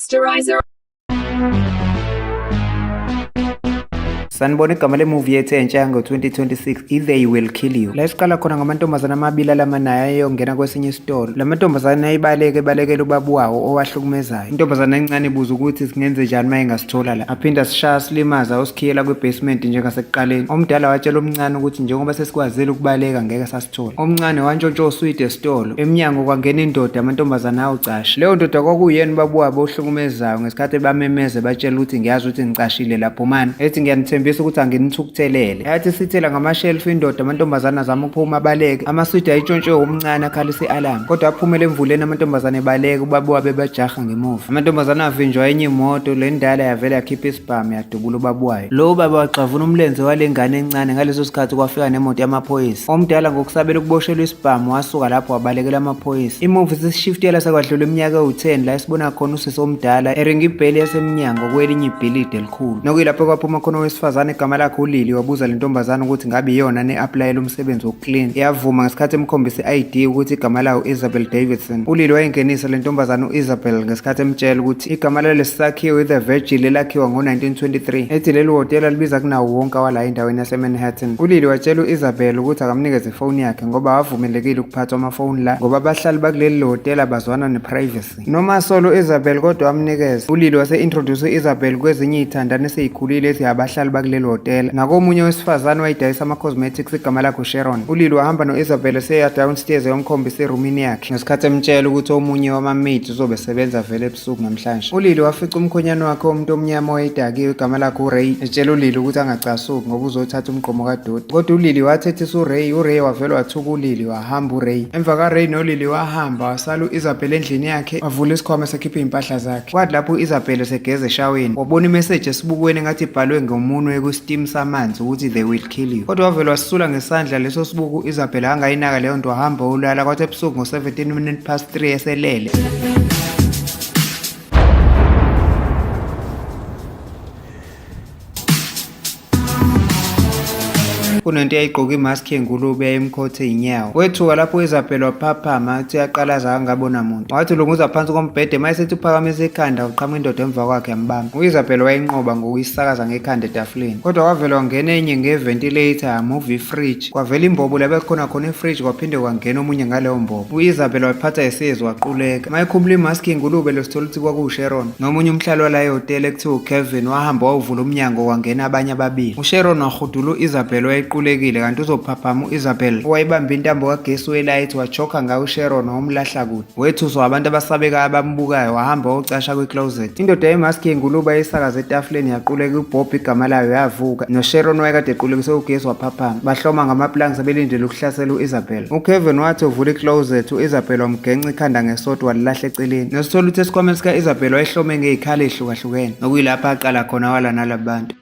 Posterizer. Sanibona, igama lemuvi yethu entsha yango-2026 i-They Will Kill You. La esiqala khona ngamantombazane amabili alamanayo ayeyongena kwesinye isitolo. La mantombazane ayibaleke ebalekela ubaba wawo owahlukumezayo. Intombazane encane ibuza ukuthi singenze njani uma ingasithola la. Aphinda sishaya silimaza awusikhiyela kwi-basement njengasekuqaleni. Omdala watshela omncane ukuthi njengoba sesikwazile ukubaleka ngeke sasithola. Omncane wantshontsha oswidi esitolo. Emnyango kwangena indoda amantombazane awucasha. Leyo ndoda kwakuyena ubaba wabo ohlukumezayo ngesikhathi bamemeze batshela ukuthi ngiyazi ukuthi ngicashile lapho mani. Ethi ngiyanithembisa ukuthi anginithukuthelele. Yathi sithela ngamashelfu indoda amantombazane azama ukuphuma abaleke. Amaswidi ayitshontshwe omncane akhalisa i-alarm. Kodwa aphumele emvuleni amantombazane ebaleka ubaba wabo ebajaha ngemuva. Amantombazane avinjwa enye imoto le ndala yavele yakhipha isibhamu yadubula ubaba wayo. Lo baba waxavuna umlenze wale ngane encane ngaleso sikhathi kwafika nemoto yamaphoyisa. Omdala ngokusabela ukuboshelwa isibhamu wasuka lapho wabalekela amaphoyisa. Imuvi sisishiftela sekwadlula iminyaka ewu-10 la esibona khona usisi omdala eringa ibheli yasemnyango kwelinye ibhilidi elikhulu. Nokuyilapho kwaphuma khona owesifazane igama lakhe uLili wabuza le ntombazane ukuthi ngabe iyona ne-aplayela umsebenzi wokuklina. Yavuma ngesikhathi emkhombisa i-ID ukuthi igama layo u-Isabel Davidson. ULili wayingenisa le ntombazane u-Isabel ngesikhathi emtshela ukuthi igama lalesi sakhiwo i-The Virgil elakhiwa ngo-1923 ethi leli hhotela libiza kunawo wonke awala endaweni yaseManhattan. ULili watshela u-Isabel ukuthi akamnikeze ifoni yakhe ngoba awavumelekile ukuphathwa amafoni la ngoba abahlali bakuleli hhotela bazwana ne-privacy. Noma solo u-Isabel kodwa wamnikeza. ULili wase-introduce u-Isabel kwezinye iy'thandane eseyikhulile ethi abahlali bakuleli hhotela. Nakomunye wesifazane wayidayisa ama-cosmetics igama lakhe uSharon. ULili wahamba no-Isabel eseya downstairs eyomkhombisa erumini yakhe ngesikhathi emtshela ukuthi omunye wama-maids uzobe esebenza vele ebusuku namhlanje. ULili wafica umkhonyane wakhe womuntu omnyama owayedakiwe igama lakhe uRay etshela uLili ukuthi angacasuki ngoba uzothatha umgqomo kadoti. Kodwa uLili wathethisa uRay, uRay wavele wathuka uLili wahamba uRay. Emva kaRay noLili wahamba wasala u-Isabel endlini yakhe wavula isikhwama esekhipha iy'mpahla zakhe. Kwathi lapho u-Isabel esegeza eshaweni wabona imeseji esibukweni engathi ibhalwe ngomunwe kwi-steam samanzi ukuthi they will kill you. Kodwa wavele wasisula ngesandla leso sibuko u-Isabel angayinaka leyo nto wahamba ulala kwathi ebusuku ngo-17 minutes past 3 eselele. Kunento eyayigqoke imaski yengulube yayimkhothe inyawo. Wethuka lapho u-Isabel waphaphama athi uyaqalaza akangabona muntu. Wathi ulunguza phansi kombhede uma esethi uphakamisa ikhanda uqhamuka indoda emva kwakhe yambamba. U-Isabel wayinqoba ngokuyisakaza ngekhanda etafuleni. Kodwa kwavele wangena enye nge-ventilator yamuva ifridge. Kwavela imbobo la bekukhona khona ifridge kwaphinde kwangena omunye ngaleyo mbobo. U-Isabel waphatha isizwe waquleka. Uma ekhumula imaski yengulube lo sithola ukuthi kwakuwusharon. Nomunye umhlali wala ehhotela ekuthiwa uKevin wahamba wawuvula umnyango kwangena abanye ababili. USharon wahudula u-Isabel owayequlekile kanti uzophaphama u-Isabel owayebambe intambo kagesi welayithi wajokha ngayo uSharon wamlahla kude. Wethuswa abantu abasabekayo abambukayo wahamba wayocasha kwi-closet. Indoda yemaski yengulube ayisakaze etafuleni yaquleka uBob igama layo yavuka. NoSharon owayekade equlekiswe ugesi waphaphama. Bahloma ngamaplangi sebelindele ukuhlasela u-Isabel. UKevin wathi uvula i-closet u-Isabel wamgenca ikhanda ngesoti walilahla eceleni. Nesithola ukuthi esikhwameni sika-Isabel wayehlome ngey'khala ey'hlukahlukene nokuyilapho aqala khona walwa nalaba bantu.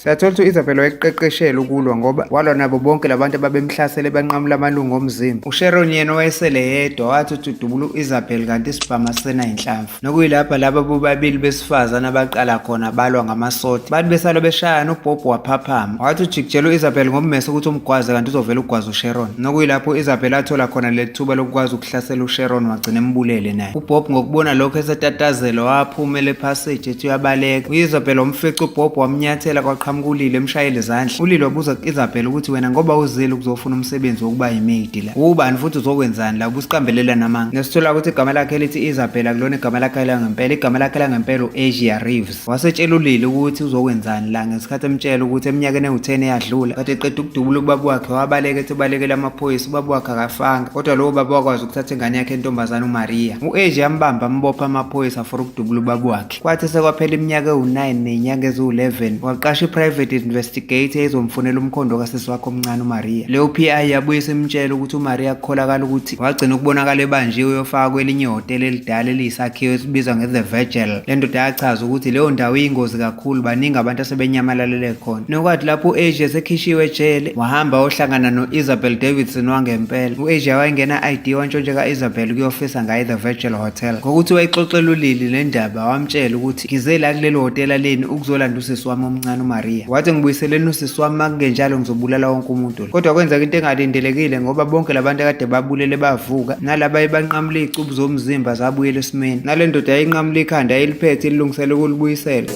Siyathola ukuthi u-Isabel wayeqeqeshelwe ukulwa ngoba walwa nabo bonke labantu ababemhlasele banqamula amalungu omzimba. USharon yena owayesele yedwa wathi uthi udubula u-Isabel kanti isibhamu asisenayinhlamvu. Nokuyilapha laba bobabili besifazane abaqala khona balwa ngamasoti. Bathi besalo beshayana uBob waphaphama. Wathi ujikijela u-Isabel ngommese ukuthi umgwaze kanti uzovela ugwaza uSharon. Nokuyilapho u-Isabel athola khona leli thuba lokukwazi ukuhlasela uSharon wagcina embulele naye. UBob ngokubona lokho esetatazela waphumela ephasage ethi uyabaleka. U-Isabel wamfica uBob wamnyathela kwaqhamuka uLili emshayela izandla. ULili wabuza ku-Isabel ukuthi wena ngoba uzile ukuzofuna umsebenzi wokuba yimeyidi la. Ubani futhi uzokwenzani la ubusiqambelela namanga. Nesithola ukuthi igama lakhe elithi Isabel akulona igama lakhe langempela, igama lakhe langempela u-Asia Reeves. Wasetshela uLili ukuthi uzokwenzani la ngesikhathi emtshela ukuthi eminyakeni ewu-10 eyadlula kade eqeda ukudubula ubaba wakhe wabaleka ethi ubalekela amaphoyisa, ubaba wakhe akafanga. Kodwa lowo baba wakwazi ukuthatha ingane yakhe entombazane uMaria. U-Asia yambamba ambopha amaphoyisa for ukudubula ubaba wakhe. Kwathi sekwaphela iminyaka ewu-9 ney'nyanga eziwu-11 waqasha i-private i-private investigator ezomfunela umkhondo kasisi wakhe omncane uMaria. Leyo PI yabuye isimtshela ukuthi uMaria kukholakala ukuthi wagcina ukubonakala ebanjiwe uyofaka kwelinye ihhotela elidala eliyisakhiwo esibizwa nge-The Virgil. Le ndoda yachaza ukuthi leyo ndawo iyingozi kakhulu, baningi abantu asebenyamalalele khona. Nokwathi lapho u-Asia esekhishiwe ejele, wahamba wayohlangana no-Isabel Davidson wangempela. U-Asia wayengena ID wantshontshe ka-Isabel ukuyofisa ngaye The Virgil Hotel. Ngokuthi wayixoxela uLily le ndaba, wamtshela ukuthi ngize la kuleli hhotela lenu ukuzolanda usisi wami omncane uMaria. Wathi ngibuyiseleni usisi wami makungenjalo ngizobulala wonke umuntu. Kodwa kwenzeka into engalindelekile ngoba bonke labantu akade babulele bavuka, nalaba ebanqamula izicubu zomzimba zabuyela esimeni. Nale ndoda yayinqamula ikhanda yayiliphethe ililungisela ukulibuyisela.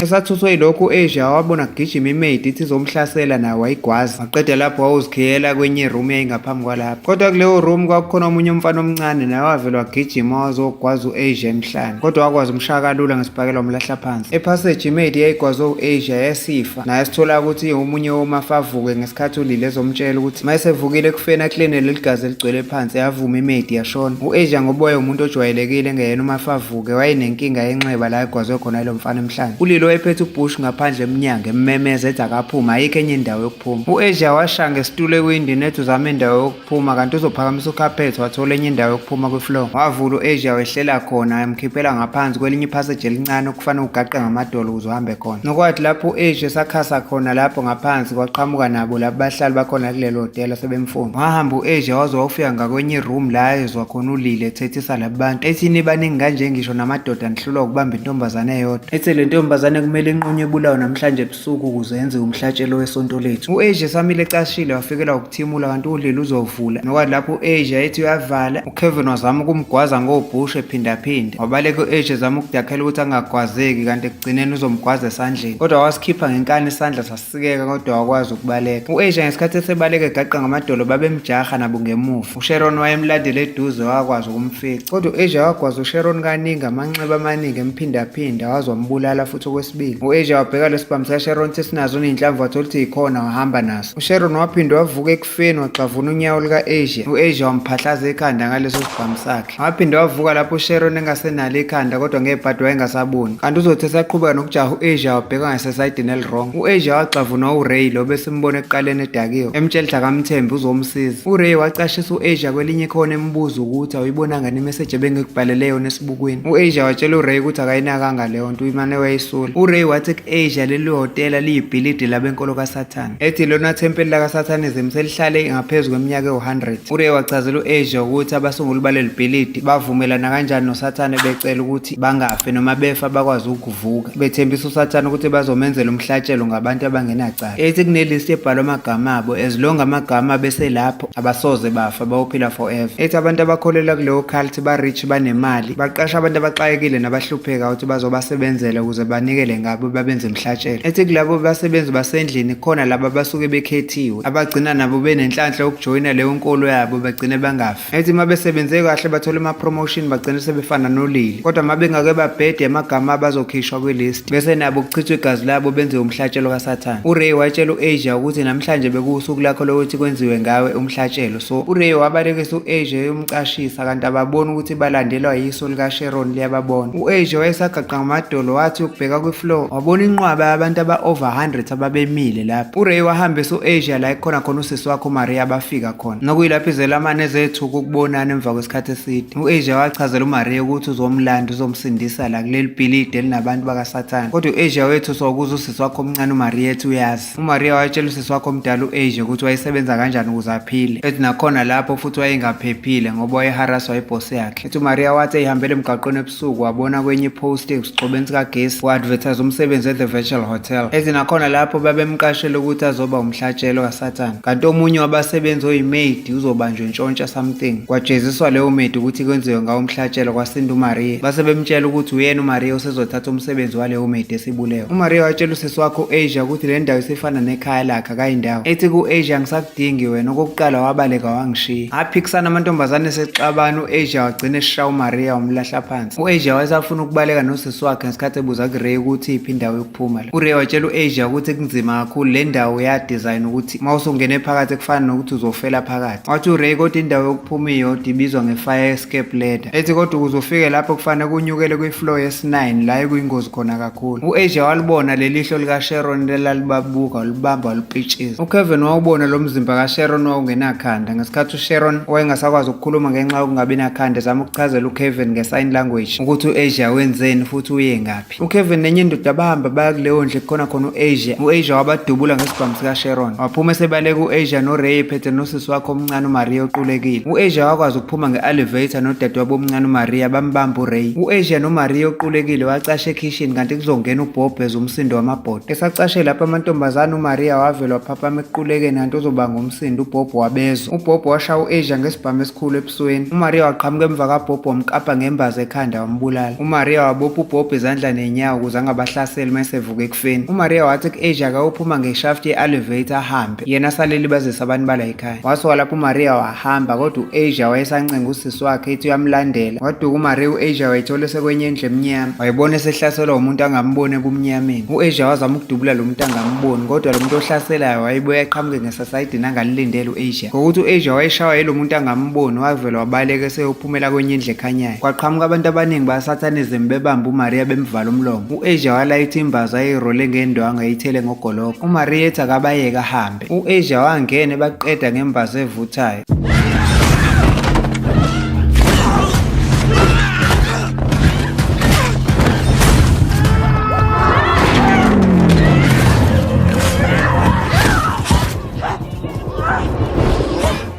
Esathuswe yilokhu u-Asia wabona kugijima imaid ithi izomhlasela naye wayigwaza. Waqeda lapho wawuzikhiyela kwenye iroom eyayingaphambi kwalapho. Kodwa kuleyo room kwakukhona omunye umfana omncane naye wavele wagijima wazogwaza u-Asia emhlane. Kodwa wakwazi umshaya kalula ngesibhakela wamlahla phansi. Epassage imaid eyayigwazwe u-Asia yasifa. Naye sithola ukuthi omunye womafavuke ngesikhathi uLili ezomtshela ukuthi uma esevukile ekufeni akline leli gazi eligcwele phansi yavuma imaid yashona. U-Asia ngoba wayewumuntu ojwayelekile engeyena umafavuke wayenenkinga yenxeba la egwazwe khona yilo mfana emhlane. ULili wayephethe uBush ngaphandle emnyango emmemeza ethi akaphume ayikho enye indawo yokuphuma. U-Asia washaya ngesitulo ewindini ethi uzama indawo yokuphuma kanti uzophakamisa ukhaphethe wathola enye indawo yokuphuma kwi-floor. Wavula u-Asia wehlela khona emkhiphela ngaphansi kwelinye iphaseji elincane okufanele ugaqe ngamadolo ukuze uhambe khona. Nokwathi lapho u-Asia esakhasa khona lapho ngaphansi kwaqhamuka nabo labo bahlali bakhona kulelo hhotela sebemfuna. Wahamba u-Asia waze wawufika ngakwenye iroom la ezwa khona uLili ethethisa laba bantu ethi nibaningi kanje ngisho namadoda nihlulwa ukubamba intombazane eyodwa. Ethi le ntombazane kumele inqunywe ibulawe namhlanje ebusuku ukuze yenziwe umhlatshelo wesonto lethu. U-Asia esamile ecashile wafikelwa ukuthimula kanti uLili uzovula. Nokwathi lapho u-Asia ethi uyavala, uKevin wazama ukumgwaza ngobhusha ephindaphinda. Wabaleka u-Asia ezama ukudakhela ukuthi angagwazeki kanti ekugcineni uzomgwaza esandleni. Kodwa wasikhipha ngenkani isandla sasikeka kodwa wakwazi ukubaleka. U-Asia ngesikhathi esebaleka egaqa ngamadolo babemjaha nabo ngemuva. USharon wayemlandela eduze wakwazi ukumfica. Kodwa u-Asia wagwaza uSharon kaningi amanxeba amaningi emphindaphinda waze wambulala futhi okwesibili. U-Asia wabheka lesibhamu sikaSharon ukuthi sinazo nezinhlamvu wathola ukuthi yikhona wahamba naso. USharon waphinde wavuka ekufeni waxavuna unyawo luka-Asia. U-Asia wamphahlaza ekhanda ngaleso sibhamu sakhe. Waphinde wavuka lapho uSharon engasenalo ikhanda kodwa ngebhadi wayengasaboni. Kanti uzothi esaqhubeka nokujaha u-Asia wabheka ngasesayidini eli-wrong. U-Asia waxavunwa uRay lo besimbona ekuqaleni edakiwe. Emtshela ukuthi akamthembi uzomsiza. URay wacashisa u-Asia kwelinye ikhona embuza ukuthi awuyibonanga yini imeseji ebengikubhalele yona esibukweni. U-Asia watshela uRay ukuthi akayinakanga leyo nto uyimane wayisula. URay wathi ku-Asia leli hhotela liyibhilidi labenkolo kaSathane. Ethi lona thempeli lakaSathanism selihlale ngaphezu kweminyaka ewu-100. URay wachazela u-Asia ukuthi abasunguli baleli bhilidi bavumelana kanjani noSathane becela ukuthi bangafi noma befa bakwazi ukuvuka. Bethembisa uSathane ukuthi bazomenzela umhlatshelo ngabantu abangenacala. Ethi kunelist ebhalwe amagama abo as long amagama beselapho abasoze bafa bayophila forever. Ethi abantu abakholelwa kuleyo cult ba-rich banemali baqasha abantu abaxakekile nabahlupheka ukuthi bazobasebenzela ukuze banikele ngabo babenze imhlatshelo. Ethi kulabo basebenzi basendlini kukhona laba abasuke bekhethiwe abagcina nabo benenhlanhla yokujoyina leyo nkolo yabo bagcine bangafi. Ethi uma besebenze kahle bathole ama-promotion bagcine sebefana noLili. Kodwa uma bengake babhede amagama abazokhishwa kwi-list bese nabo kuchithwa igazi labo benziwe umhlatshelo kaSathane. URay watshela u-Asia ukuthi namhlanje bekuwusuku lakho lokuthi kwenziwe ngawe umhlatshelo. So uRay wabalekisa u-Asia eyomcashisa kanti ababoni ukuthi balandelwa yiso likaSharon liyababona. U-Asia wayesagaqa ngamadolo wathi ukubheka kwi-floor wabona inqwaba yabantu aba-over 100 ababemile lapho. URay wahambisa u-Asia la ekukhona khona usisi wakhe uMaria bafika khona. Nokuyilapho izelamane ezethuka ukubonana emva kwesikhathi eside. U-Asia wachazela uMaria ukuthi uzomlanda uzomsindisa la kuleli bhilidi elinabantu bakaSathane. Kodwa u-Asia wethuswa ukuze usisi wakhe omncane uMaria ethi uyazi. UMaria watshela usisi wakhe omdala u-Asia ukuthi wayesebenza kanjani ukuze aphile. Ethi nakhona lapho futhi wayengaphephile ngoba wayeharaswa ibhosi yakhe. Ethi uMaria wathi eyihambela emgaqweni ebusuku wabona kwenye ipost esigxobeni sikagesi ku-advertise umsebenzi e-The Virtual Hotel. Ethi nakhona lapho babemqashele ukuthi azoba umhlatshelo kaSathane. Kanti omunye wabasebenzi oyimaid uzobanjwa entshontsha something. Kwajeziswa leyo maid ukuthi kwenziwe ngawo umhlatshelo kwasinda uMaria. Base bemtshela ukuthi uyena uMaria osezothatha umsebenzi waleyo maid esibulewe. UMaria watshela usisi wakhe u-Asia ukuthi le ndawo isifana nekhaya lakhe akayindawo. Ethi ku-Asia ngisakudingi wena okokuqala wabaleka wangishiya. Aphikisana amantombazane esexabana u-Asia wagcina eshaya uMaria wamlahla phansi. U-Asia wayesafuna ukubaleka nosisi wakhe ngesikhathi ebuza kuRay ukuthi ukuthi iphi indawo yokuphuma la. URay watshela u-Asia ukuthi kunzima kakhulu le ndawo ya-design ukuthi uma usungene phakathi kufana nokuthi uzofela phakathi. Wathi uRay kodwa indawo yokuphuma iyodwa ibizwa nge-fire escape ladder. Ethi kodwa ukuze ufike lapho kufanele kunyukele kwi-floor yesi-9 la ekuyingozi khona kakhulu. U-Asia walibona leli hlo likaSharon elalibabuka walibamba walupitshiza. UKevin wawubona lo mzimba kaSharon wawungenakhanda ngesikhathi uSharon wayengasakwazi ukukhuluma ngenxa yokungabi nakhanda ezama ukuchazela uKevin nge-sign language ukuthi u-Asia wenzeni futhi uye ngaphi. UKevin nenye indoda bahamba baya kuleyo ndlu ekukhona khona u-Asia. U-Asia wabadubula ngesibhamu sikaSharon. Waphuma esebaleka u-Asia noRay ephethe nosisi wakhe omncane uMaria oqulekile. U-Asia wakwazi ukuphuma nge-elevator nodadewabo omncane uMaria bambamba uRay. U-Asia noMaria oqulekile wacasha ekhishini kanti kuzongena uBob ezwa umsindo wamabhodo. Esacashe lapho amantombazane uMaria wavele waphaphama ekuqulekeni kanti uzobanga umsindo uBob wabezwa. UBob washaya u-Asia ngesibhamu esikhulu ebusweni. UMaria waqhamuka emva kaBob wamkapa ngembazo ekhanda wambulala. UMaria wabopha uBob izandla nenyawo ukuze angabahlaseli uma esevuka ekufeni. UMaria wathi ku-Asia akayophuma ngeshaft ye-elevator ahambe, yena asale elibazisa abantu bala ekhaya. Wasuka lapho uMaria wahamba kodwa u-Asia wayesancenga usisi wakhe ethi uyamlandela. Waduka uMaria u-Asia wayithola esekwenye indlu emnyama. Wayibona esehlaselwa umuntu angamboni ebumnyameni. U-Asia wazama ukudubula lo muntu angamboni kodwa lo muntu ohlaselayo wayebuye aqhamuke ngesasayidini angalilindele u-Asia. Ngokuthi u-Asia wayeshawa yilo muntu angamboni wavele wabaleka eseyophumela kwenye indlu ekhanyayo. Kwaqhamuka abantu abaningi basathanism bebamba uMaria bemvala umlomo. U-Asia walayitha imbazo ayirole ngendwangu eyithele ngogologo. UMaria ethi akabayeke ahambe. U-Asia wangena ebaqeda ngembazo evuthayo.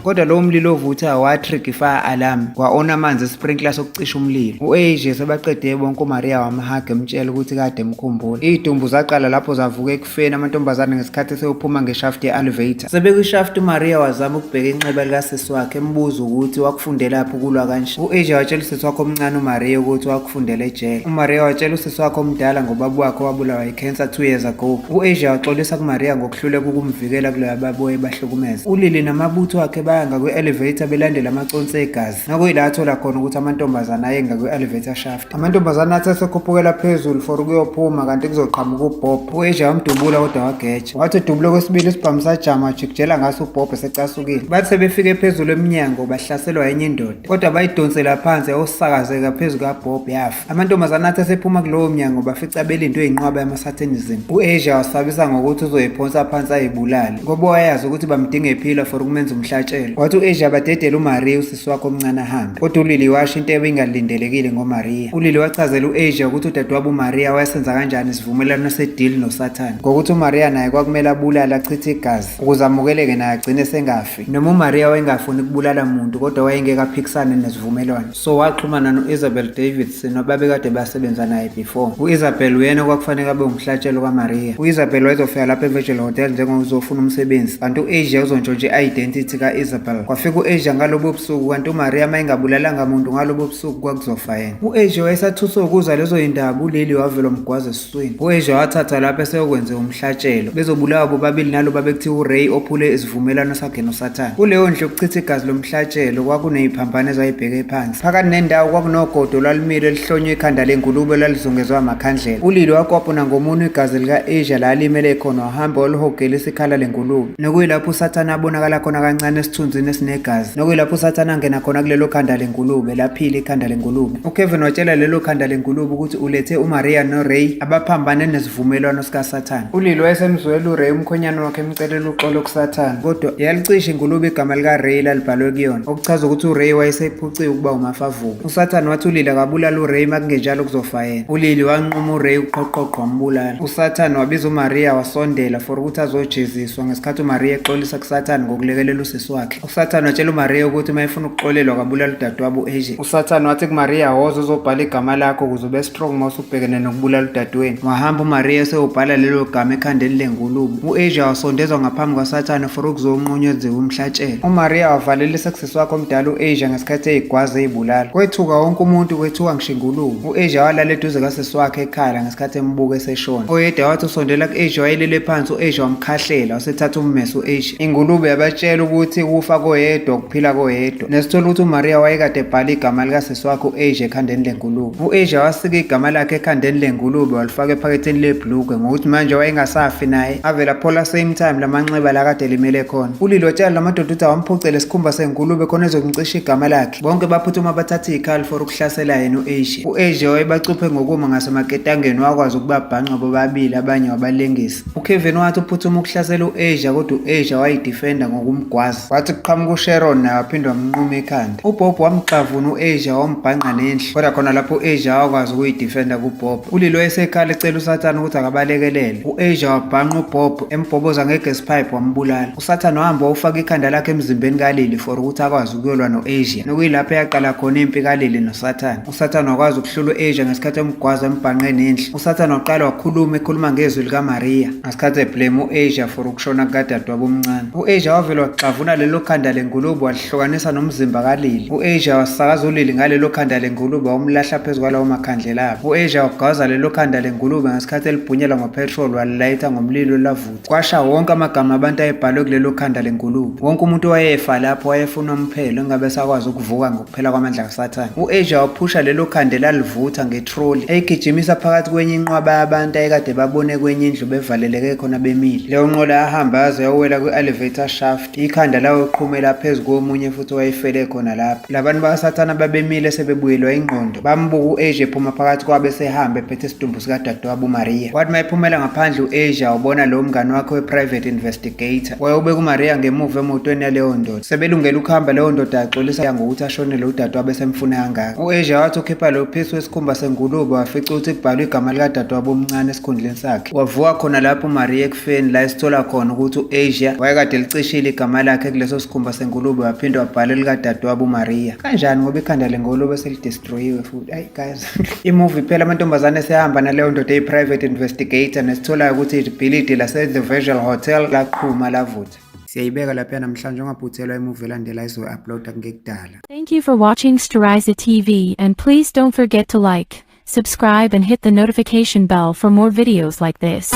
Kodwa lowo mlilo ovutha watrigger i-fire alarm kwa-ona amanzi esprinkler sokucisha umlilo. U-Asia sebaqede bonke uMaria wamhaga emtshela ukuthi kade emkhumbula. Iy'dumbu zaqala lapho zavuka ekufeni amantombazane ngesikhathi eseyophuma ngeshaft ye-elevator. Sebekwishaft uMaria wazama ukubheka inxeba likasisi wakhe embuza ukuthi wakufundelaphi ukulwa kanje. U-Asia watshela usisi wakhe omncane uMaria ukuthi wakufundela ejele. UMaria watshela usisi wakhe omdala ngobaba wakhe owabulawa yi-cancer 2 years ago. U-Asia waxolisa kuMaria ngokuhluleka ukumvikela kuloya baba owayebahlukumeza. ULily namabutho akhe baya ngakwi-elevator belandela amaconsi egazi. Nokuyila athola khona ukuthi amantombazane aye ngakwi-elevator shaft. Amantombazane athe esekhuphukela phezulu for ukuyophuma kanti kuzoqhamuka uBob. U-Asia wamdubula kodwa wageja. Wathi udubula okwesibili isibhamu sajama wajikijela ngaso uBob esecasukile. Bathi sebefike phezulu emnyango bahlaselwa enye indoda. Kodwa bayidonsela phansi yawusakazeka phezu kaBob yafa. Amantombazane athi esephuma kulowo mnyango bafica belindwe yinqwaba yama-Satanism. U-Asia wasabisa ngokuthi uzoyiphonsa phansi ayibulale ngoba wayazi ukuthi bamdinga ephila for ukumenza umhlatshelo. Wathi u-Asia badedele uMaria usisi wakhe omncane ahambe. Kodwa uLily washo into ebingalindelekile ngoMaria. ULily wachazela u-Asia ukuthi udadewabo uMaria wayesenza kanjani isivumelwano se-deal noSathane. Ngokuthi uMaria naye kwakumele abulale achithe igazi ukuze amukeleke naye agcine sengafi. Noma uMaria wayengafuni ukubulala muntu kodwa wayengeke aphikisane nesivumelwano. So waxhumana no-Isabel Davidson ababekade basebenza naye before. U-Isabel uyena okwakufanele abe umhlatshelo kaMaria. U-Isabel wayezofika lapha eVirgil Hotel njengozofuna umsebenzi, kanti u-Asia uzontshontsha i-identity ka-Isabel. Kwafika u-Asia ngalobo busuku kanti uMaria uma engabulalanga muntu ngalobo busuku kwakuzofa yena. U-Asia wayesathuswe ukuzwa lezo yindaba uLily wavela wamgwaza esiswini. U-Asia wathatha lapho eseyokwenze umhlatshelo. Bezobulawa bobabili nalo babekuthiwa uRay ophule isivumelwano sakhe noSathane. Kuleyo ndlu yokuchitha igazi lomhlatshelo kwakuney'phambano ezayibheke phansi. Phakathi nendawo kwakunogodo olwalumile elihlonywe ikhanda lengulube olalizungezwe amakhandlela. ULily wakwapuna ngomunwe igazi lika-Asia la alimele khona wahamba walihogela isikhala lengulube. Nokuyilapho uSathane abonakala khona kancane esithunzini esinegazi. Nokuyilapho uSathane angena khona kulelo khanda lengulube, laphila ikhanda lengulube. UKevin watshela lelo khanda lengulube ukuthi ulethe uMaria noRay abaphambane nesivumelwano sikaSathane. ULily wayesemzwela uRay umkhwenyana wakhe emcelela uxolo kuSathane, kodwa yalicisha ingulube igama likaRay lalibhalwe kuyona, okuchaza ukuthi uRay wayesephuciwe ukuba umafavuka. USathane wathi uLily akabulale uRay makungenjalo kuzofa yena. ULily wanquma uRay uqhoqhoqho wambulala. USathane wabiza uMaria wasondela for ukuthi azojeziswa ngesikhathi uMaria exolisa kuSathane ngokulekelela usisi wakhe. USathane watshela uMaria ukuthi uma efuna ukuxolelwa akabulala udadewabo u-Asia. USathane wathi kuMaria woza uzobhala igama lakho ukuze ube strong uma usubhekene nokubulala udadewenu. Wahamba uMaria eseyobhala lelo gama ekhandeni lengulube. U-Asia wasondezwa ngaphambi kwaSathane for ukuzonqunywa enziwe umhlatshelo. UMaria wavalelisa kusisi wakhe omdala u-Asia ngesikhathi eyigwaza eyibulala. Kwethuka wonke umuntu kwethuka ngisho ingulube. U-Asia walala eduze kasisi wakhe ekhala ngesikhathi embuka eseshona. Oyedwa wathi usondela ku-Asia wayelele phansi u-Asia wamkhahlela wasethatha ummese u-Asia. Ingulube yabatshela ukuthi ukufa Ukufa koyedwa, ukuphila koyedwa. Nesithola ukuthi uMaria wayekade ebhala igama likasisi wakhe u-Asia ekhandeni lengulube. U-Asia wasika igama lakhe ekhandeni lengulube walifaka ephaketheni lebhlukwe ngokuthi manje wayengasafi naye. Avele aphola same time lamanxeba la kade elimele khona. ULili watshela lamadoda ukuthi awamphucele isikhumba sengulube khona ezomcisha igama lakhe. Bonke baphuthuma bathatha izikhali for ukuhlasela yena u-Asia. U-Asia wayebacuphe ngokuma ngasemaketangeni wakwazi ukubabhanqa bobabili abanye wabalengisa. UKevin wathi uphuthuma ukuhlasela u-Asia kodwa u-Asia wayidefenda ngokumgwaza. Wathi kuqhamuka uSharon naye waphinde wamnquma ikhanda. UBob wamxavuna u-Asia wambhanqa nendlu. Kodwa khona lapho u-Asia wakwazi ukuyidefenda kuBob. ULili wayesekhala ecela uSathane ukuthi akabalekelele. U-Asia wabhanqa uBob embhoboza nge-gas pipe wambulala. USathane wahamba wawufaka ikhanda lakhe emzimbeni kaLili for ukuthi akwazi ukuyolwa no-Asia. Nokuyilapho eyaqala khona impi kaLili noSathane. USathane wakwazi ukuhlula u-Asia ngesikhathi emgwaza embhanqe nendlu. USathane waqala wakhuluma ekhuluma ngezwi likaMaria ngesikhathi eblame u-Asia for ukushona kukadadewabo omncane. U-Asia wavele waxavuna lelo khanda lengulube walihlukanisa nomzimba kaLili. U-Asia wasakaza uLili ngalelo khanda lengulube wamlahla phezu kwalawo makhandlela abo. U-Asia wagwaza lelo khanda lengulube ngesikhathi elibhunyelwa ngopetrol walilayitha ngomlilo lavutha. Kwasha wonke amagama abantu ayebhalwe kulelo khanda lengulube. Wonke umuntu owayefa lapho wayefuna umphelo engabe esakwazi ukuvuka ngokuphela kwamandla kaSathane. U-Asia waphusha lelo khanda elalivutha ngetroli eyigijimisa phakathi kwenye inqwaba yabantu ayekade babone kwenye indlu bevaleleke khona bemile. Leyo nqola yahamba yaze yawela kwi-elevator shaft, ikhanda layoqhumela phezu komunye futhi owayefele khona lapho. Labantu bakaSathane babemile sebebuyelwa ingqondo, bambuka u-Asia ephuma phakathi kwabo esehamba ephethe isidumbu sikadadewabo uMaria. Wathi mayephumela ngaphandle u-Asia wabona lo mngani wakhe we-private investigator. Wayewubeka uMaria ngemuva emotweni yaleyo ndoda. Sebelungele ukuhamba leyo ndoda yaxolisa ngokuthi ashonele udadewabo esemfuna kangaka. U-Asia wathi ukhipha lo phisi wesikhumba sengulube wafica ukuthi kubhalwe igama likadadewabo omncane esikhundleni sakhe. Wavuka khona lapho uMaria ekufeni la esithola khona ukuthi u-Asia wayekade elicishile igama lakhe kuleso sikhumba sengulube waphinde wabhala elikadadewabo uMaria. Kanjani ngoba ikhanda lengulube selidestroyiwe futhi. Ayi guys. I-movie phela amantombazane esehamba naleyo ndoda eyi-private investigator nesitholayo ukuthi ibhilidi lase-The Visual Hotel laqhuma lavutha. Siyayibeka lapha namhlanje ungaphuthelwa imovie elandela izoyi-uploada kungekudala. Thank you for watching Steriza TV and please don't forget to like, subscribe and hit the notification bell for more videos like this.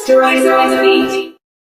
Steriza TV.